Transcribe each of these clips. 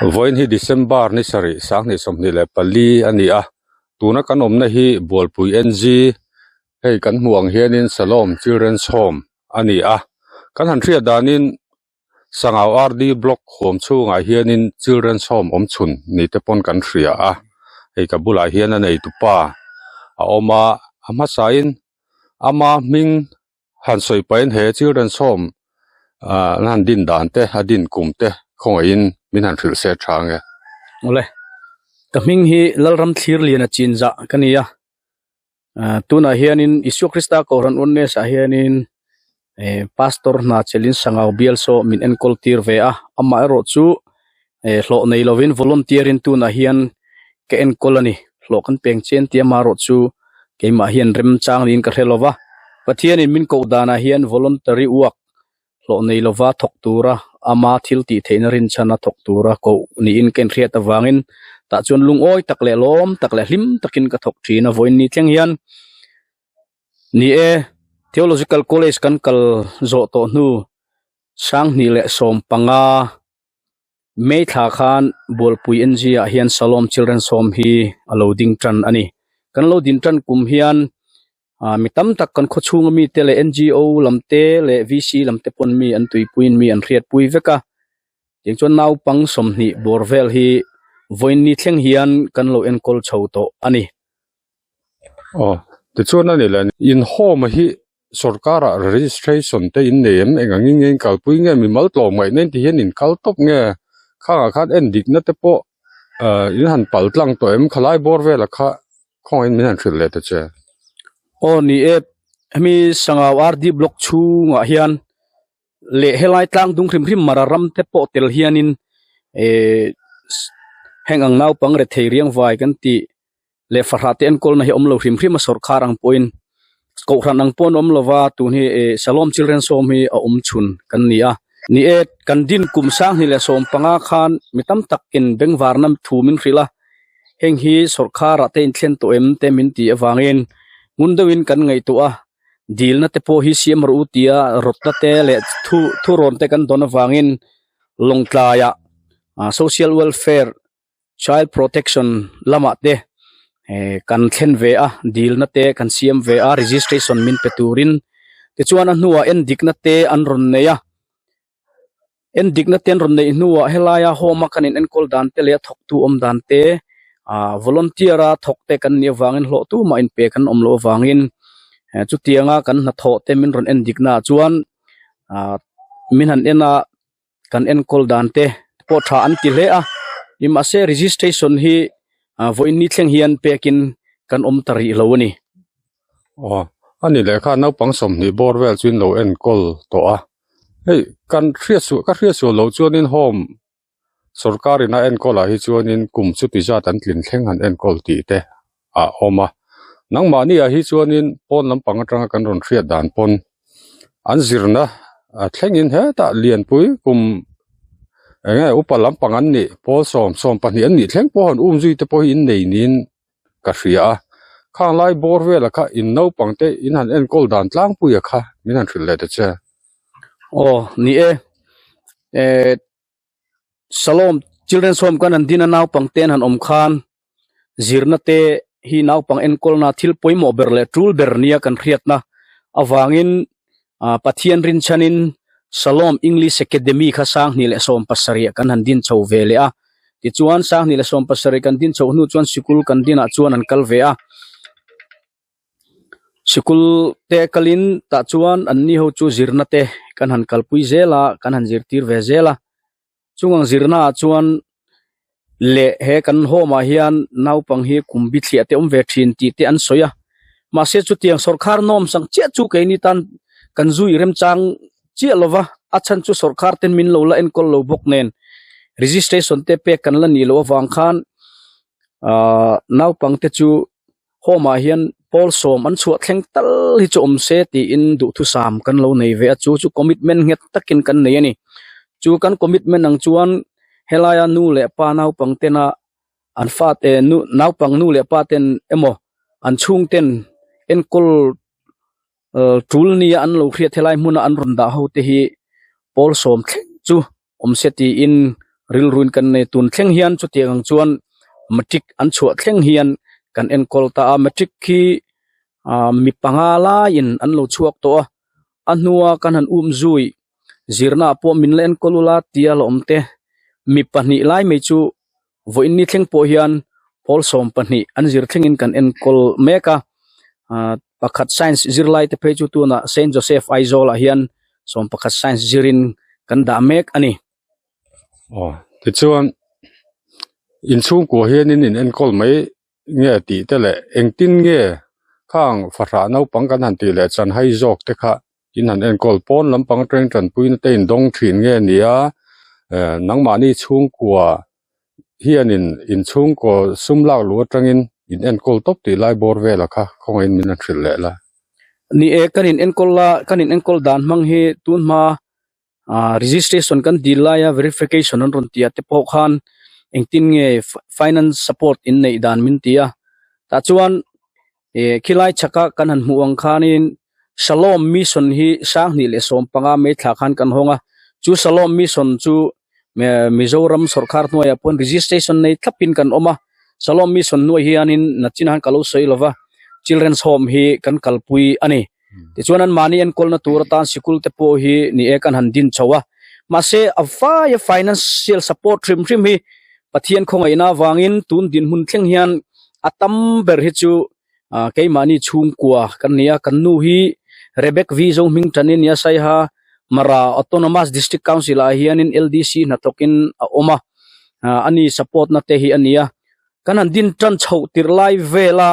Vawiin hi December ni sarih sanghnih sawmhnih leh pali a ni a, tuna kan awmna hi Bualpui NG hei kan hmuh ang hianin Salom Children's Home a ni a, kan han hriat danin Sangau RD Block huam chhungah hianin Children's Home awm chhun ni te pawn kan hria a, hei ka bulah hian a neitupa a awm a, a hmasain ama hming han sawi pahin he Children's Home ah an han din dan te a din kum te khawngaihin min han hrilh se tha ang e. Awle, ka hming hi Lalram Thlirliana Chinzah ka ni a, Ah tunah hianin Isua Krista Kohhran Oneness ah hianin eh pastor hna chelin Sangau bial saw min enkawl tir ve a, amaherawh chu eh hlawh nei lovin volunteer in tunah hian ka enkawl a ni, hlawh kan peng chian tih amaherawh chu keimah hian remchang niin ka hre lova, Pathianin min koh danah hian voluntary work hlawh nei lova thawk tura ama thil tih theihna rinchhana thawk tura koh niin ka inhriat avangin tah chuan lungawi tak leh lawm tak leh hlim takin ka thawk thin a vawiin ni thleng hian ni e theological college kan kal zawh tawh hnu sanghnih leh sawm panga May thla khan Bualpui NG ah hian Shalom Children's Home hi a lo ding tan a ni. Kan lo din tan kum hian ah mi tam tak kan khaw chhunga mite leh NGO lam te leh VC lam te pawn mi an tuipuiin mi an hriatpui vek a. Tiang chuan naupang sawmhnih bawr vel hi vawiin thleng hian kan lo enkawl chho tawh a ni. Aw tichuan a ni leh in home hi Sorkar-ah registration te in nei em? Eng angin nge in kalpui nge? Mimal tlawm ngaihna in ti hian in kal tawp nge? Khangah khan en dikna te pawh ah in han pal tlang tawh em? Khalai bawr velah kha khawngaihin min han hrilh leh ta che. Aw ni e, hemi Sangau RD Block chhungah hian leh helai tlang dung hrim hrim mara ram te pawh tel hianin eh heng ang naupang rethei riang vai kan tih leh fahrah te enkawlna hi a awm lo hrim hrim a sawrkhar ang pawhin kohhran ang pawh an awm lova tun hi eh Shalom Children's Home hi a awm chhun kan ni a ni e kan din kum sanghnih leh sawm panga khan mi tam takin bengvarna thu min hrilh a heng hi sawrkharah te inthlen tawh em te min tih avangin ngun deuhin kan ngaihtuah a dilna te pawh hi siam rawh u tia rawtna te leh thu thurawn te kan dawn avangin lawngtlaiah ah social welfare child protection lamah te eh kan thlen ve a dilna te kan siam ve a registration min pe turin tichuan a hnuah en dikna te an rawn nei a en dikna te an rawn neih hnuah helaia home a kan in enkawl dan te leh a thawktu awm dan te ah volunteer a thawk te kan nih avangin hlawh tumah inpe kan awm loh avangin eh chutianga kan hnathawh te min rawn en dikna ah chuan ah min han en a. kan enkawl dan te pawh tha an ti hle a nimahse registration hi ah vawiin ni thleng hian pekin kan awm ta rih lo a ni. Aw a ni leh kha naupang sawmhnih bawr vel chu in lo enkawl tawh a hei kan hriat suh ka hriat suh loh chuanin home sorkar in a enkawl ah hi chuanin kum chuti zat an tlin thleng han enkawl tih te a awm a nangmahni ah hi chuanin pawn lampang atanga kan rawn hriat dan pawn an zirna a thlengin hetah lianpui kum eng nge upa lampang an nih pawl sawm sawm pahnih an nih thleng pawh han um zui te pawh hi in nei niin ka hria a khang lai bawr velah kha in naupang te in han enkawl dan tlangpui a kha min han hrilh leh ta che. Aw ni e eh Shalom Children's Home kan han din a naupang te an han awm khan zirna te hi naupang enkawlna thil pawimawh ber leh tul ber nia kan hriatna avangin ah Pathian rinchhanin Shalom English Academy kha sanghnih leh sawm pasarih kan han din chho ve leh a tichuan sanghnih leh sawm pasarih kan din chhoh hnu chuan sikul kan dinah chuan an kal ve a. Sikul te kalin tah chuan an ni ho chu zirna te kan han kalpui zel a kan han zirtir ve zel a chung ang zirna ah chuan leh he kan home ah hian naupang hi kum bithliah te awm ve thin tih te an sawi a mahse chutiang sawrkhar nawm sang chiah chu keini tan kan zui remchang chiah lova a chhan chu sawrkhar ten min lo la enkawl lo bawk nen registration te pek kan la nih loh avang khan ahh naupang te chu. Home ah hian pawl sawm an chhuah thleng tal hi chu awm se tiin duhthusam kan lo nei ve a chu chu commitment nghet takin kan nei a ni chu kan commitment ang chuan helaia nu leh pa naupang tena an fate nu naupang nu leh pa ten emaw an chhung ten enkawl eh tul nia an lo hriat helai hmuna an rawn dah ho te hi pawl sawm thleng chu awm se tiin. rilruin kan nei tun thleng hian chutiang ang chuan matric an chhuah thleng hian kan enkawl ta a matric khi ah mi panga laiin an lo chhuak tawh a a hnua kan han um zui zirna ah pawh min la enkawl ula tia la awm te mi pahnih lai mai chu vawiin ni thleng pawh hian pawl 12 an zir thlengin kan enkawl mek a ah pakhat science zirlai te phei chu tunah Saint Joseph Aizawl ah hian 11 science zirin kan dah mek a ni. Aw tichuan inchhungkua hianin in enkawl mai nge tih te leh engtin nge khang fahrah naupang kan han tih leh chanhai zawk te kha in han enkawl pawn lampang atangin tanpuina te in dawng thin nge a ni a eh nangmahni chhungkua hianin inchhungkaw sum lak luh atangin in enkawl tawp tih lai bawr vela kha khawngaihin min han hrilh leh la. Ni e kan in enkawl la kan in enkawl dan hmang hi tunhma ah registration kan dil laia verification an rawn tih ah te pawh khan engtin nge finance support in neih dan min ti a tah chuan eh khilai chhaka kan han hmuh ang khanin Shalom Mission hi 2015 May thla khan kan hawng a chu Shalom Mission chu Mizoram sawrkar hnuaiah pawn registration nei thlapin kan awm a Shalom Mission hnuai hianin nachin han ka lo sawi lova Children's Home hi kan kalpui a ni. Tichuan an mahni enkawlna tur atan sikul te pawh hi ni e kan han din chho a mahse a vaia financial support hrim hrim hi Pathian khawngaihna avangin tun dinhmun thleng hian a tam ber hi chu ah keimahni chhungkua kan ni a kan nu hi Rebek V Zohming Tani nia Saiha Mara Autonomous District Council ah hianin LDC hnathawkin a awm a ah ani support na te hi a ni a kan han din tan chhoh tirh lai vela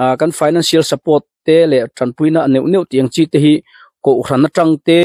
ah kan financial support te leh tanpuina neuh neuh tih ang chi te hi kohhran atang te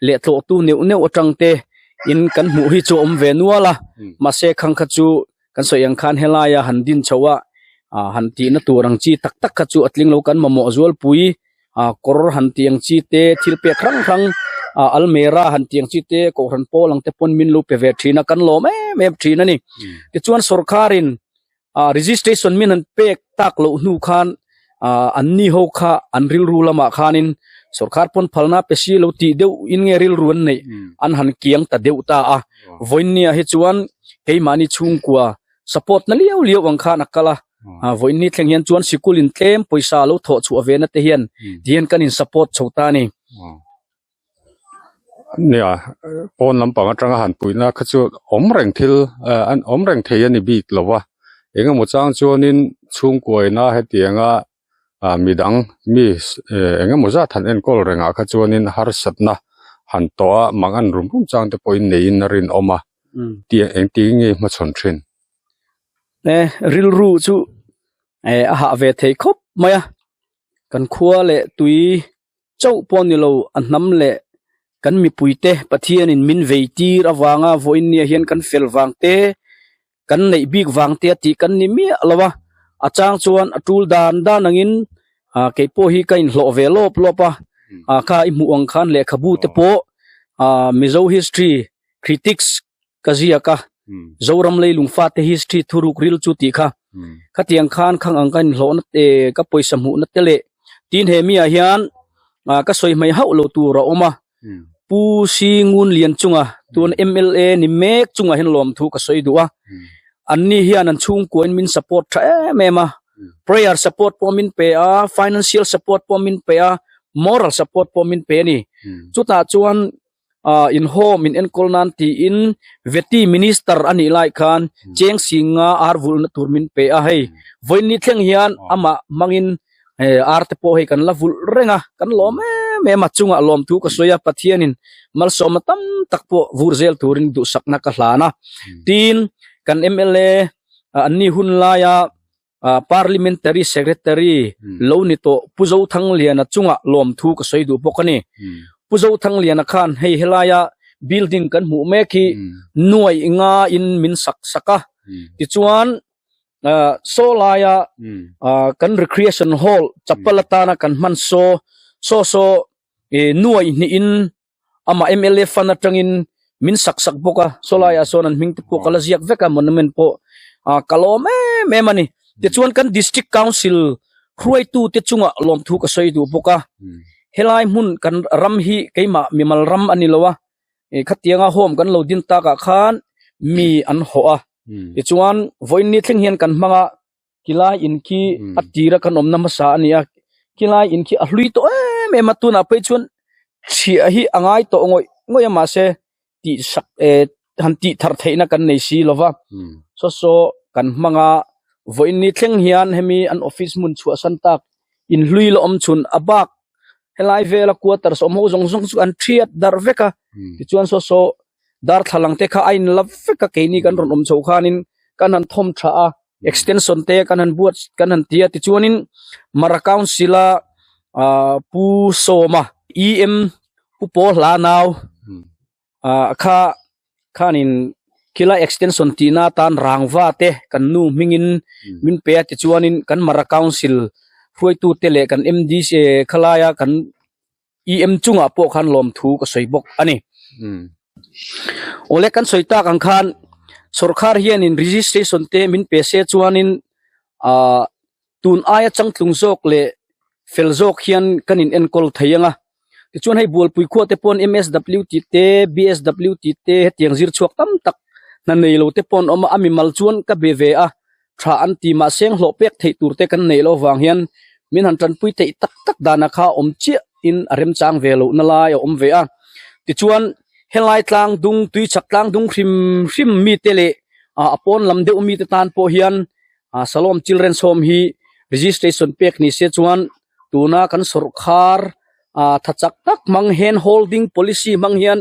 leh tlawhtu neuh neuh atang te in kan hmuh hi chu a awm ve nual a mahse khang kha chu kan sawi ang khan helaia han din chho a ah han tihna tur ang chi tak tak kha chu a tling lo kan mamawh zualpui ah kawr han tih ang chi te thil pek hrang hrang ah almera han tih ang chi te kohhran pawl ang te pawn min lo pe ve thin a kan lawm em em thin a ni tichuan sawrkharin ah registration min han pek tak loh hnu khan ah an ni ho kha an rilru lamah khanin sawrkar pawn phalna pe si lo tih deuh in nge rilru an neih an han kiang ta deuh ta a vawiinnia hi chuan keimahni chhungkua support na liau liau ang khan a kal a ah vawiinni thleng hian chuan sikul in tlem pawisa lo thawh chhuah ve na te hian tihian kan in support chho ta a ni. Nia pawn lampang atanga han puihna kha chu awm reng thil eh an awm reng thei a ni bik lo a engemaw chang chuanin chhungkuaina hetianga ah midang mi eh engemaw zat han enkawl rengah kha chuanin harsatna han tawh a mang an rum rum chang te pawhin neiin a rinawm a tih engtin nge hmachhawn thin. Eh rilru chu eh a hah ve thei khawp mai a kan khua leh tui. Chauh pawh ni lo, a hnam leh kan mipuite Pathianin min vei tir avanga vawiinnia hian kan fel vang te, kan neih bik vang te a tih kan ni miah lo a, a chang chuan a tul dan dan angin ah kei pawh hi ka inhlawh ve lawp lawp a, ah kha i hmuh ang khan lehkhabu te pawh ah Mizo history critics ka ziak a, Zoram leilung fate history thuruk ril chu tih kha khatiang khan khang ang ka inhlawhna te ka pawisa hmuhna te leh tin he mi ah hian ah ka sawi hmei hauh lo tur a awm a Pu Singun Lian chunga tun mla ni mek chungah hian lawmthu ka sawi duh a anni hian an chhungkua in min support tha em em a prayer support pawh min pe a financial support pawh min pe a moral support pawh min pe a ni chutah chuan ah in home in enkawl nan tiin veti minister a nih lai khan cheng singa ar vulhna tur min pe a hei vawiin thleng hian amah hmangin eh ar te pawh hei kan la vulh reng a kan lawm em em a chungah lawm thu ka sawi a Pathianin malsawmna tam tak pawh vur zel turin duhsakna ka hlan a tin kan mla an ni hun laia ah parliamentary secretary lo ni tawh Pu Zothangliana chungah lawmthu ka sawi duh bawk a ni. Pu Zothangliana khan hei helaia building kan hmuh mek hi nuai nga in min sak sak a tichuan ah saw laia ah kan recreation hall chapal atana kan hman saw saw saw eh nuai hnih in amah mla fund atangin min sak sak bawk a saw laiah sawn an hming te pawh ka la ziak vek a monument pawh ah ka lawm em em a ni tichuan kan district council hruaitu te chungah lawmthu ka sawi duh bawk a helai hmun kan ram hi keimah mimal ram a ni lo a eh khatianga home kan lo din takah khan. mi an hawh a tichuan vawiin ni thleng hian kan hmang a kilai in khi a tira kan awmna hmasa a ni a kilai in khi a hlui tawh em em a tunah phei chuan chhiah hi a ngai tawh ngawih ngawih a mahse tih sak eh han tih thar theihna kan nei si lova saw saw kan hmang a vawiin ni thleng hian hemi an office hmun chhuahsan tak in hlui la awm chhun a bak helai vela quarters awm ho zawng zawng chu an thiat darh vek a tichuan saw saw darthlalang te kha a in la vek a keini kan rawn awm chho khanin kan han thawm tha a extension te kan han buat kan han ti a tichuanin Mara Council a ah Pu Sawma EM Pu Pawl Hla Nau ah kha khanin khilai extension tihna atan rangva te kan nu hmingin min pe a tichuanin kan Mara Council hruaitute leh kan MDC khalaia kan EM chungah pawh khan lawmthu ka sawi bawk a ni. Awle kan sawi tak ang khan sorkar hianin registration te min pe se chuanin ah tun aia changtlung zawk leh fel zawk hian kan in enkawl thei ang a. Tichuan hei Bualpui khua te pawn MSW tih te BSW tih te hetiang zir chhuak tam tak hna nei lo te pawh an awm a, a mimal chuan ka be ve a. Tha an ti mahse hlawh pek theih tur te kan neih loh vang hian min han tanpui theih tak tak danah kha awm chiah in a remchang ve loh na lai a awm ve a. Tichuan helai tlang dung tui chak tlang dung hrim hrim mite leh a pawn lam deuh mite tan pawh hian Salom Children's Home hi registration pek ni se chuan tuna kan sawrkhar tha chak tak hmang hand holding policy hmang hian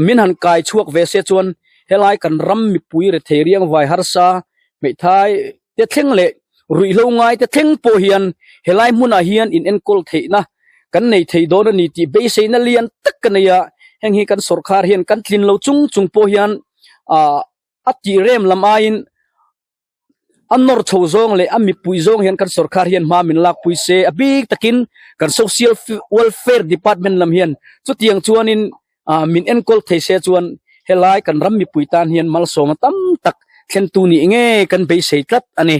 min han kai chhuak ve se chuan helai kan ram mipui rethei riang vai harsa hmeithai te thleng leh ruihhlo ngai te thleng pawh hian helai hmunah hian in enkawl theihna kan nei thei dawn a ni tih beiseina lian tak ka nei a heng hi kan sawrkhar hian kan tlin lo chung chung pawh hian ah a tih rem lam aiin A nawr chho zawng leh a mipui zawng hian kan sorkar hian hma min lakpui se a bik takin kan social welfare department lam hian chutiang chuanin min enkawl thei se chuan helai kan ram mipui tan hian malsawma tam tak thlentu nih nge kan beisei tlat a ni.